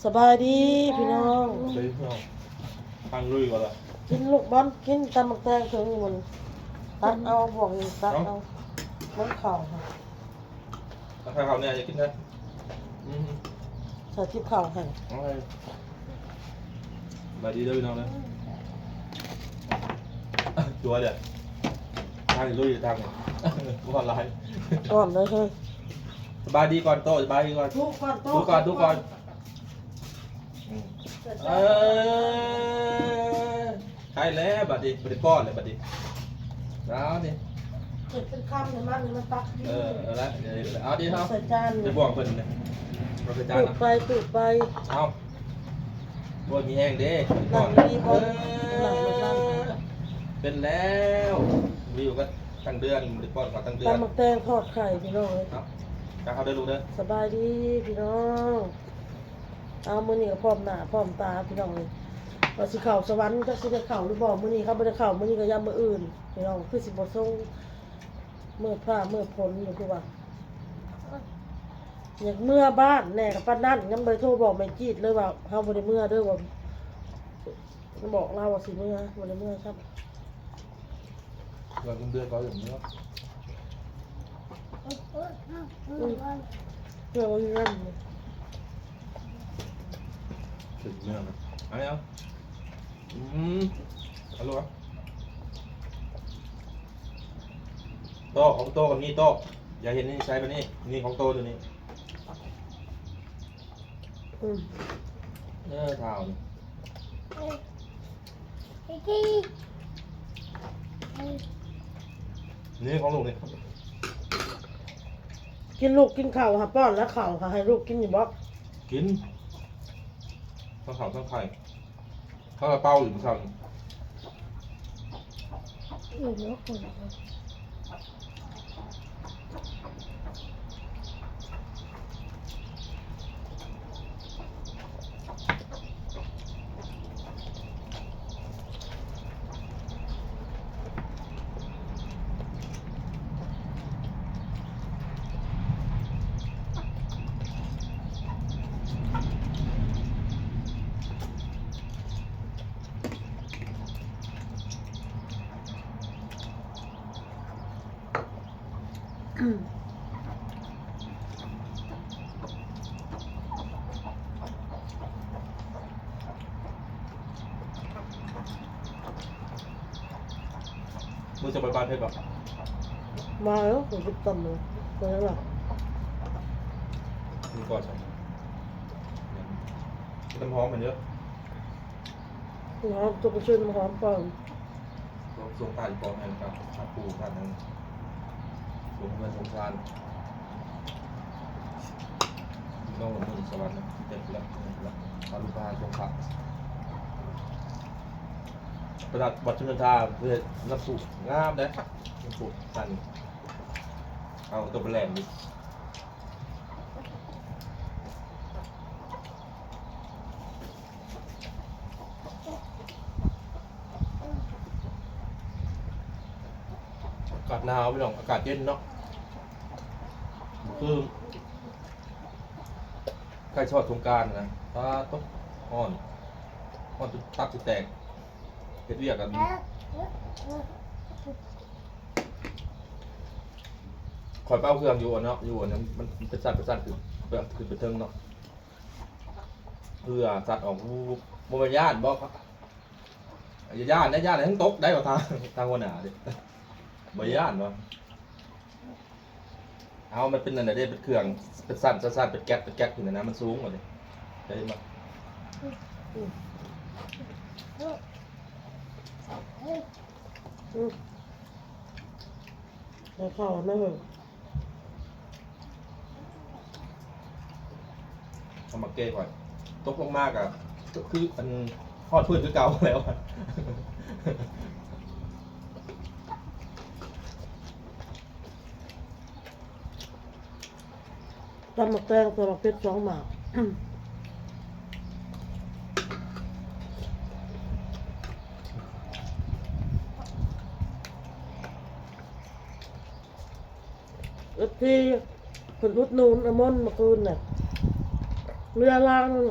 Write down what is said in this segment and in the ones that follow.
ສະບາຍດີພີ່ນ້ອງ ເລີຍພີ່ນ້ອງ ທາງລຸຍກ່ອນລະ ກິນລູກບອນ ກິນຕຳໝາກແຕງເຖິງມັນ ຕັກເອົາ ບວກນີ້ ຕັກເອົາ ເອົ້າ ມັນເຂົ້າ ຕັກເຂົ້າແດ່ ຢາກກິນແດ່ ອືມ ໃສ່ຕິບເຂົ້າໃຫ້ ເອົາໃຫ້ ສະບາຍດີເດີພີ່ນ້ອງເດີ ຕົວເດີ ທາງລຸຍທາງ ບໍ່ຫຼາຍ ກ່ອນເລີຍ ສະບາຍດີກ່ອນໂຕ ສະບາຍດີກ່ອນ ທຸກກ່ອນໂຕ ທຸກກ່ອນ ທຸກກ່ອນ ອືມ ເອີ ໃກ້ແລ້ວບັດນີ້ ບໍ່ໄດ້ປ້ອນແລ້ວບັດນີ້ ເອົານີ້ ເຮັດເປັນຄຳໃຫ້ມັນ ໃຫ້ມັນຕັກກິນ ເອີ ເອົາລະ ເອົາດີເຮົາ ໃສ່ຈານ ໄປບວກເພິ່ນ ເອົາໃສ່ຈານ ຕູດໄປ ຕູດໄປ ເອົາ ໂອ້ຍ ມີແຮງເດ້ ນັ່ງດີໆ ເອີ ນັ່ງລົງ ນັ່ງ ເປັນແລ້ວ ຢູ່ກັບທັງເດືອນ ບໍ່ໄດ້ປ້ອນເຂົາທັງເດືອນ ຕຳໝາກແຕງທອດໄຂ່ພີ່ນ້ອງເອີຍ ເອົາ ຕັກເອົາເດີລູກເດີ ສະບາຍດີພີ່ນ້ອງ ເອົາ ມື້ນີ້ກໍພ້ອມໜ້າພ້ອມຕາພີ່ນ້ອງເອີຍ ວ່າຊິເຂົ້າສະຫວັນ ຈັກຊິໄດ້ເຂົ້າຫຼືບໍ່ ມື້ນີ້ຄັນບໍ່ໄດ້ເຂົ້າ ມື້ນີ້ກໍຢ່າມື້ອື່ນພີ່ນ້ອງ ຄືຊິບໍ່ສົ່ງ ມືດຟ້າມືດຝົນຢູ່ຄືວ່າ ຢາກເມືອບ້ານແດ່ ກໍປານນັ້ນ ຍັງບໍ່ໄດ້ໂທບອກແມ່ຈີດເລີຍວ່າ ເຮົາບໍ່ໄດ້ເມືອເດີ ວ່າ ບອກລາວວ່າຊິເມືອ ບໍ່ໄດ້ເມືອຊ້ຳ ວ່າເງິນເດືອນເຂົາຢ່າງເມືອ ອືມ ເພື່ອວ່າເງິນ ເປັນເມືອນະ ເອົາແລ້ວ ອືມ ເອົາໂລດ ໂຕ ຂອງໂຕກໍມີໂຕ ຢ່າເຮັດນິໄສແບບນີ້ ນີ້ຂອງໂຕໂຕນີ້ ອືມ ເອີ ທ້າວນີ້ ນີ້ຂອງລູກນີ້ ກິນລູກກິນເຂົ້າຫາ ປ້ອນແລ້ວເຂົ້າຫາ ໃຫ້ລູກກິນຢູ່ບໍ່? ກິນ ທັງເຂົ້າທັງໄຂ່ ເຂົາລະເປົ່າຢູ່ມື້ເຊົ້ານີ້ ມື້ຈະໄປບ້ານເພັດບໍ່? ມາແລ້ວ ຝົນຕົກຕ່ຳເລີຍ ໄປແລ້ວ ມີກ່ອນໃສ່ ນ້ຳຫອມມັນເດີ ນ້ຳຫອມ ຕົກໄປຊື້ນ້ຳຫອມກ່ອນ ຊ່ວງ ຊ່ວງທ້າຍ ອີ່ພໍ່ແມ່ນກັບ ກັບປູ່ກັບນັ້ນ ຊ່ວງເຮືອນຊ່ວງຊານ ນ້ອງເມືອງສະຫວັນ ເຈັບແລ້ວ ເຈັບແລ້ວ ອາລຸພາຊ່ວງພະ ຂະໜາດວັດສຸນັນທາ ເຮັດນ້ຳພຸງາມເດ້ ນ້ຳພຸງ ອັນ ເອົາຕົວໄປແລ່ນຢູ່. ອາກາດໜາວພີ່ນ້ອງ ອາກາດເຢັນເນາະ ຄືໃກ້ຊອດສົງການນະ ປາໂຕ ຮ້ອນ ຮ້ອນຈົນຕັບຊິແຕກ ເຮັດວຽກກັນ ຂ້ອຍໄປເອົາເຄື່ອງຢູ່ອັນເນາະ ຢູ່ອັນນັ້ນ ມັນ ມັນເປັນຊັ້ນເປັນຊັ້ນ ຂຶ້ນ ຂຶ້ນໄປເທິງເນາະ ເພື່ອສັດອອກ ບໍ່ແມ່ນຢ້ານບໍ່? ຢ່າຢ້ານເດ້ ຢ້ານແຮງຕົກໄດ້ວ່າ ທາງ ທາງຫົວໜ້າເດ້ ບໍ່ຢ້ານບໍ່? ເອົາ ມັນເປັນອັນໃດເດ້ ເປັນເຄື່ອງ ເປັນຊັ້ນ ຊັ້ນ ຊັ້ນ ເປັນແກັດ ເປັນແກັດຂຶ້ນນະ ມັນສູງວ່າເດ້ ໄດ້ມາ ອືມ ອືມ ໃຫ້ເຂົ້ານະເຮີ້ຍ. ເອົາມາແກ້ກ່ອນ ຕົກລົງມາກະຄືອັນຮອດພື້ນຄືເກົ່າແລ້ວ. ຕຳໝາກແຕງ ຕຳໝາກເຜັດ ສອງໝາກ. ເອັຟຊີ ເພິ່ນອຸດໜູນອາມົນມື້ຄືນນະ ເຮືອລາງໜຶ່ງ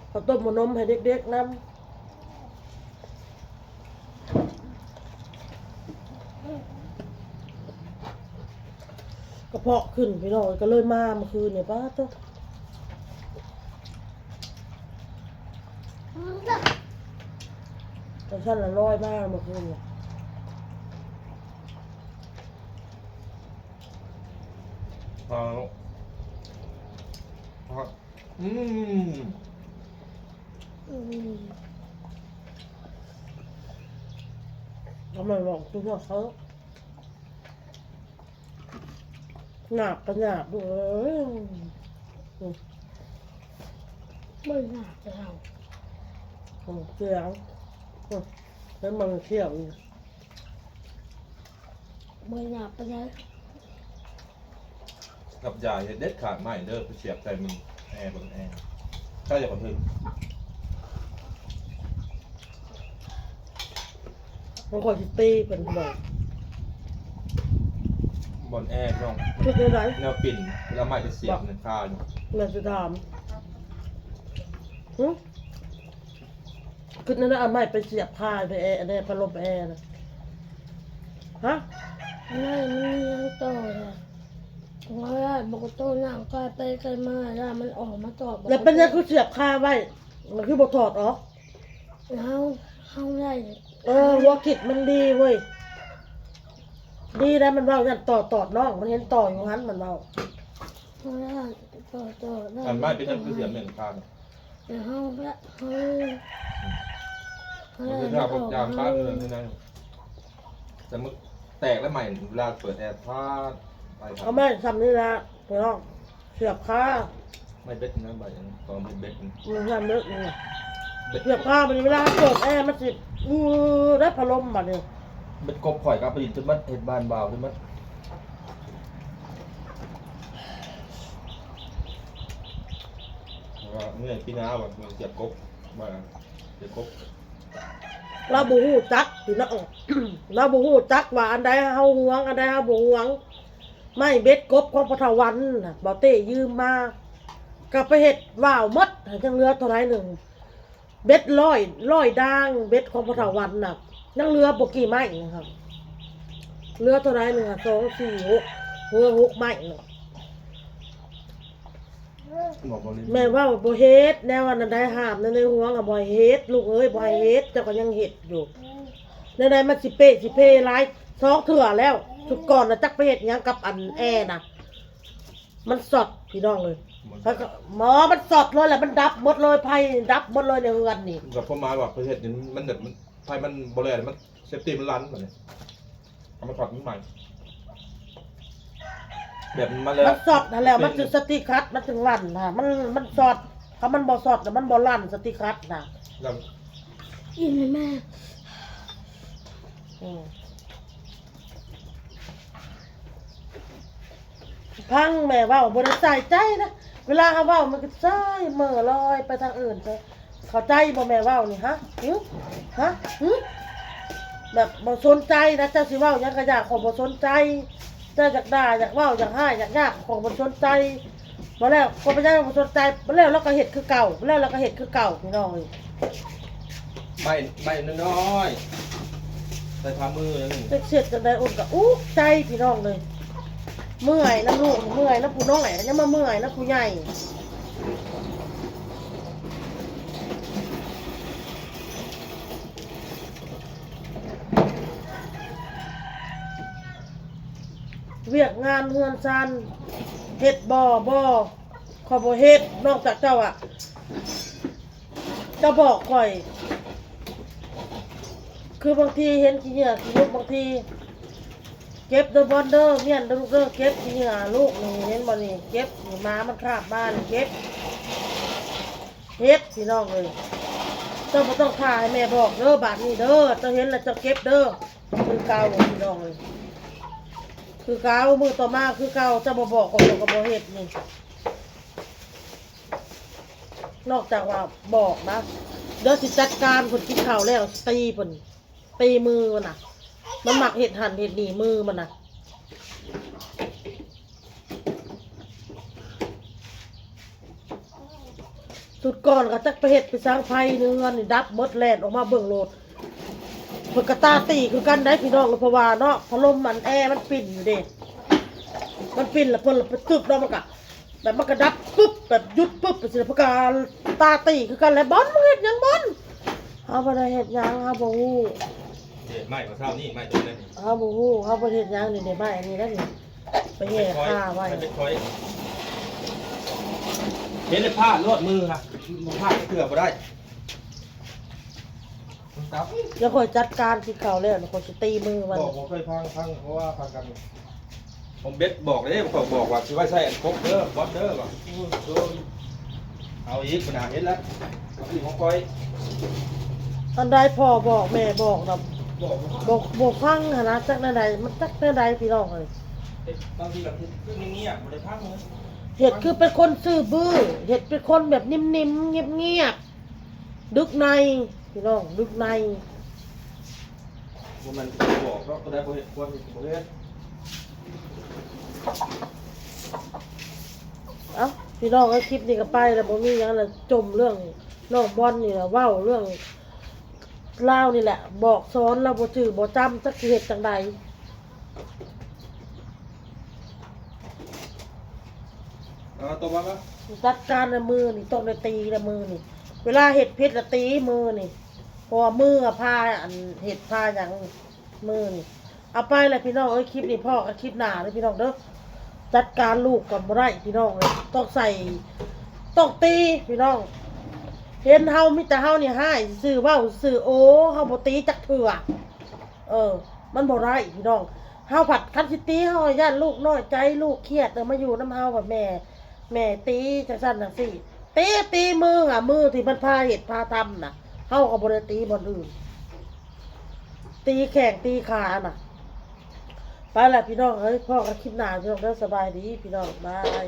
ເຂົ້າຕົ້ມເອົານົມໃຫ້ເດັກໆນຳ. ກະເພາະຂຶ້ນພີ່ນ້ອງ ກໍເລີຍມາເມື່ອຄືນນີ້ ປາດໂທ້ ຈັ່ງຊັ້ນລະລອຍມາເມື່ອຄືນນີ້. ເອົາ ອືມ ອືມ ກໍແມ່ນວ່າຄືວ່າເຂົາ ໜາບກໍໜາບ ເອີຍ ອືມ ບໍ່ໜາບແລ້ວ ອືມ ເສຍງ ອືມ ແລ້ວມັນຂຽວອີກ. ບໍ່ຢາກປານໃດ. ກັບຢາເຮັດເດັດຂາດໄມ້ເດີ ໄປສຽບໃສ່ມັນແອ ເບິ່ງແອ ໃສ່ແລ້ວກໍເຖິງ ມັນກໍຊິຕີເພິ່ນບໍ່ ບ່ອນແອພີ່ນ້ອງ ເຮັດແນວໃດ ແນວປິ່ນ ເວລາໄມ້ໄປສຽບໃນຄາຢູ່ ແມ່ນຊິຖາມ ຫຶ? ຄິດແນວໃດ ເອົາໄມ້ໄປສຽບຄາແອ ແອ ພັດລົມແອນະ ຮະ? ໄມ້ມັນຍັງຕໍ່ລະ ເພາະວ່າບັກໂຕນາງກາຍໄປກາຍມາ ລະມັນອອກມາຕອບ ແລ້ວເປັນຫຍັງຄືສຽບຄາໄວ້ ມັນຄືບໍ່ຖອດອອກ? ເຮົາ ເຮົາໄດ້ ເອີ ຫົວຄິດມັນດີເວີຍ ດີແລ້ວມັນເວົ້າ ຢ້ານຕໍ່ຕອດນ້ອງ ມັນເຫັນຕໍ່ຢູ່ຫັ້ນ ມັນເວົ້າ ເຮົາໄດ້ຕໍ່ ຕໍ່ໄດ້ ອັນໄມ້ເປັນຫຍັງຄືສຽບແມ່ນຄານະ? ແຕ່ເຮົາແບບ ເຮົາ ເຮົາ ມັນຄືຖ້າພວກຢາມບ້ານເມືອງນີ້ນະ ແຕ່ມັນແຕກແລ້ວໃໝ່ ເວລາເປີດແອ ພາດ ໄປ ເອົາໄມ້ຊ່ຳນີ້ລະພີ່ນ້ອງ ສຽບຄາ ໄມ້ເບັດນະ ໃບອັນ ຕອນເບັດ ມັນຊ່ຳເບັດນີ້ ເບັດ ສຽບຄາ ບັດນີ້ເວລາເປີດແອ ມັນຊິ ອື ໄດ້ພັດລົມບັດນີ້ ເບັດກົບຂ້ອຍກໍເອົາໄປຫຼິ້ນຈົນໝົດ ເຮັດບ້ານບ່າວຈົນໝົດ. ວ່າເມື່ອຍປີໜ້າວ່າເມືອງສຽບກົບ ວ່າສຽບກົບ ລາວບໍ່ຮູ້ຈັກພີ່ນ້ອງ ລາວບໍ່ຮູ້ຈັກວ່າອັນໃດເຮົາຫວງ ອັນໃດເຮົາບໍ່ຫວງ ໄມ້ເບັດກົບຂອງພໍ່ເຖົ້າວັນນະ ບ່າວເຕ້ຢືມມາ ກໍໄປເຮັດຫວ່າວໝົດ ຍັງເຫຼືອເທົ່າໃດໜຶ່ງ ເບັດຮ້ອຍ ຮ້ອຍດ່າງ ເບັດຂອງພໍ່ເຖົ້າວັນນະ ຍັງເຫຼືອບໍ່ກີ່ໄມ້ນະ ເຫຼືອເທົ່າໃດໜຶ່ງ ສອງ ສີ່ ຫົກ ເຫຼືອຫົກໄມ້ນະ ແມ່ເວົ້າບໍ່ເຮັດ ແນວອັນນັ້ນໄດ້ຫ້າມ ໃນ ໃນຫວງ ບໍ່ໃຫ້ເຮັດ ລູກເອີຍ ບໍ່ໃຫ້ເຮັດ ເຈົ້າກໍຍັງເຮັດຢູ່ ແນວໃດມັນຊິເປະຊິເພຫຼາຍ ສອງເທື່ອແລ້ວ ຊຸດກ່ອນນະ ຈັກໄປເຮັດຫຍັງກັບອັນແອນະ ມັນຊັອດພີ່ນ້ອງເອີຍ ມັນຊັອດ ໝໍ ມັນຊັອດເລີຍແຫຼະ ມັນດັບໝົດເລີຍ ໄຟດັບໝົດເລີຍໃນເຮືອນນີ້ ແບບຄວາມໝາຍວ່າໄປເຮັດນີ້ ມັນແບບ ມັນ ໄຟມັນບໍ່ແລ່ນ ມັນເຊຟຕີມັນລັນບັດນີ້ ເອົາມາຖອດມັນໃໝ່ ແບບມັນແລ້ວ ມັນຊັອດຫັ້ນແຫຼະ ມັນຈຶ່ງສະຕິຄັດ ມັນຈຶ່ງລັນນະ ມັນ ມັນຊັອດ ຄັນມັນບໍ່ຊັອດນະ ມັນບໍ່ລັນສະຕິຄັດນະ ແລ້ວ ອີ່ແມ່ ອືມ ຟັງແມ່ເວົ້າ ບໍ່ໄດ້ໃສ່ໃຈນະ ເວລາເຮົາເວົ້າມັນກໍໃສ່ເໝີລອຍໄປທາງອື່ນ ເຈົ້າເຂົ້າໃຈບໍ່ແມ່ເວົ້ານີ້ ຮະ? ຫື? ຮະ? ຫື? ແບບບໍ່ສົນໃຈນະ ເຈົ້າຊິເວົ້າຫຍັງກໍຢ່າ ຂ້ອຍບໍ່ສົນໃຈ ເຈົ້າຢາກດ່າ ຢາກເວົ້າ ຢາກຮ້າຍ ຢາກຫຍາບ ຂ້ອຍບໍ່ສົນໃຈ ບໍ່ແລ້ວ ຂ້ອຍບໍ່ຢາກ ບໍ່ສົນໃຈ ບໍ່ແລ້ວ ລາວກໍເຮັດຄືເກົ່າ ບໍ່ແລ້ວ ລາວກໍເຮັດຄືເກົ່າ ພີ່ນ້ອງເອີຍ. ໄມ້ ໄມ້ນ້ອຍໆ ໃສ່ຝ່າມືໜຶ່ງ ຈັກເຮັດຈັ່ງໃດ ອົນກະອຸກໃຈພີ່ນ້ອງເອີຍ ເມື່ອຍນຳລູກ ເມື່ອຍນຳຜູ້ນ້ອຍ ຍັງມາເມື່ອຍນຳຜູ້ໃຫຍ່ ວຽກງານເຮືອນຊານເຮັດບໍ່? ບໍ່ ຂ້ອຍບໍ່ເຮັດ ນອກຈາກເຈົ້າອະ ເຈົ້າບອກຂ້ອຍ ຄືບາງທີເຫັນຂີ້ເຫຍື້ອຂີ້ຫຍົກ ບາງທີ ເກັບເດີບອນເດີ ມ້ຽນເດີລູກເດີ ເກັບຂີ້ເຫຍື້ອລູກນີ້ ເຫັນບໍ່ນີ້ ເກັບນີ້ ໝາມັນຄາບມານີ້ ເກັບ ເຮັດ ພີ່ນ້ອງເອີຍ ເຈົ້າບໍ່ຕ້ອງຖ້າໃຫ້ແມ່ບອກເດີ ບາດນີ້ເດີ ເຈົ້າເຫັນແລ້ວເຈົ້າເກັບເດີ ຄືເກົ່າ ພີ່ນ້ອງເອີຍ ຄືເກົ່າ ມື້ຕໍ່ມາຄືເກົ່າ ເຈົ້າບໍ່ບອກ ຂ້ອຍກໍບໍ່ເຮັດນີ້. ນອກຈາກວ່າບອກນະ ດຽວຊິຈັດການເພິ່ນກິນເຂົ້າແລ້ວ ຊິຕີເພິ່ນ ຕີມືມັນນະ ມັນມັກເຮັດຫັ້ນເຮັດນີ້ມືມັນນະ. ສຸດກ່ອນກໍຈັກໄປເຮັດໄປສັງໄຟໃນເຮືອນນີ້ດັບໝົດ ແລ່ນອອກມາເບິ່ງໂລດ. ເພິ່ນກໍຕາຕີຄືກັນໄດ໋ພີ່ນ້ອງ ເພາະວ່າເນາະ ພັດລົມອັນແອມັນປິ່ນຢູ່ເດ້ ມັນປິ່ນແລ້ວເພິ່ນລະໄປຕຶບເນາະ ມັນກະ ແບບມັນກະດັບປຶບ ແບບຢຸດປຶບ ຈັ່ງຊີ້ ເພິ່ນກະຕາຕີຄືກັນແຫຼະ. ບອນ ມຶງເຮັດຫຍັງບອນ? ເຮົາບໍ່ໄດ້ເຮັດຫຍັງ ເຮົາບໍ່ຮູ້ ເຮັດໄມ້ເມື່ອເຊົ້ານີ້ ໄມ້ຕົວນີ້ ເຮົາບໍ່ຮູ້ ເຮົາບໍ່ເຮັດຫຍັງນີ້ ໄມ້ອັນນີ້ແຫຼະນີ້ ໄປແຫ່ຂ້າໄວ້ ເຮັດແລ້ວພາດໂລດມືນະ ບໍ່ພາດເທື່ອບໍ່ໄດ້. ດຽວຂ້ອຍຈັດການກິນເຂົ້າແລ້ວ ຂ້ອຍຊິຕີມືມັນ. ບໍ່ ບໍ່ເຄີຍຟັງ ຟັງ ເພາະວ່າຟັງກັນ ຜົມເບັດບອກເດ້ ຂ້ອຍບອກວ່າຊິໄວ້ໃສ່ອັນກົກເດີ ບອດເດີ ວ່າ ເອົາອີກ ບັນຫາເຮັດແລ້ວ ເອົາອີກຂອງຂ້ອຍ. ອັນໃດພໍ່ບອກແມ່ບອກນຳ ບໍ່ ບໍ່ຟັງຫັ້ນນະ ຈັກແນວໃດ ມັນຈັກແນວໃດພີ່ນ້ອງເອີຍ. ເຮັດ ບາງທີກໍເຮັດຄືງຽບໆ ບໍ່ໄດ້ຟັງເລີຍ ເຮັດຄືເປັນຄົນຊື່ບື້ ເຮັດເປັນຄົນແບບນິ່ມໆ ງຽບໆ ດຶກໃນ ພີ່ນ້ອງ ດຶກໃນ. ບໍ່ແມ່ນບອກເນາະ ຜູ້ໃດບໍ່ເຮັດຄວນເຮັດກໍບໍ່ເຮັດ. ເອົ້າ ພີ່ນ້ອງເອີຍ ຄລິບນີ້ກໍໄປແລ້ວ ບໍ່ມີຫຍັງແລ້ວ ຈົ່ມເລື່ອງນ້ອງບອນນີ້ແຫຼະ ເວົ້າເລື່ອງລາວນີ້ແຫຼະ ບອກສອນລາວບໍ່ຈື່ບໍ່ຈຳ ຈັກຊິເຮັດຈັ່ງໃດ. ເອົາ ຕໍ່ມາ ມາ ຈັດການແລ້ວມື້ນີ້ ຕ້ອງໄດ້ຕີແລ້ວມື້ນີ້ ເວລາເຮັດຜິດລະຕີມື້ນີ້ ເພາະວ່າມືອະພາ ອັນເຮັດພາຫຍັງມື້ນີ້. ເອົາໄປແຫຼະພີ່ນ້ອງເອີຍ ຄລິບນີ້ພໍ້ກັນຄລິບໜ້າເດີພີ່ນ້ອງເດີ. ຈັດການລູກກໍບໍ່ໄດ້ພີ່ນ້ອງເອີຍ ຕ້ອງໃສ່ ຕ້ອງຕີພີ່ນ້ອງ. ເຫັນເຮົາ ມີແຕ່ເຮົານີ້ຮ້າຍຊື່ໆ ເວົ້າຊື່ໆ ໂອ້ ເຮົາບໍ່ຕີຈັກເທື່ອ ເອີ ມັນບໍ່ໄດ້ພີ່ນ້ອງ. ເຮົາພັດຄັນຊິຕີ ເຮົາຢ້ານລູກນ້ອຍໃຈ ລູກຄຽດ ເອີ ມາຢູ່ນຳເຮົາ ວ່າແມ່ ແມ່ຕີຈັ່ງຊັ້ນຈັ່ງຊີ້ ຕີ ຕີມືອະ ມືທີ່ມັນພາເຮັດພາທຳນະ ເຮົາກໍບໍ່ໄດ້ຕີບ່ອນອື່ນ ຕີແຂ້ງຕີຂານະ. ໄປລະພີ່ນ້ອງເອີຍ ພໍ້ກັນຄລິບໜ້າພີ່ນ້ອງເດີ ສະບາຍດີພີ່ນ້ອງ ບາຍ.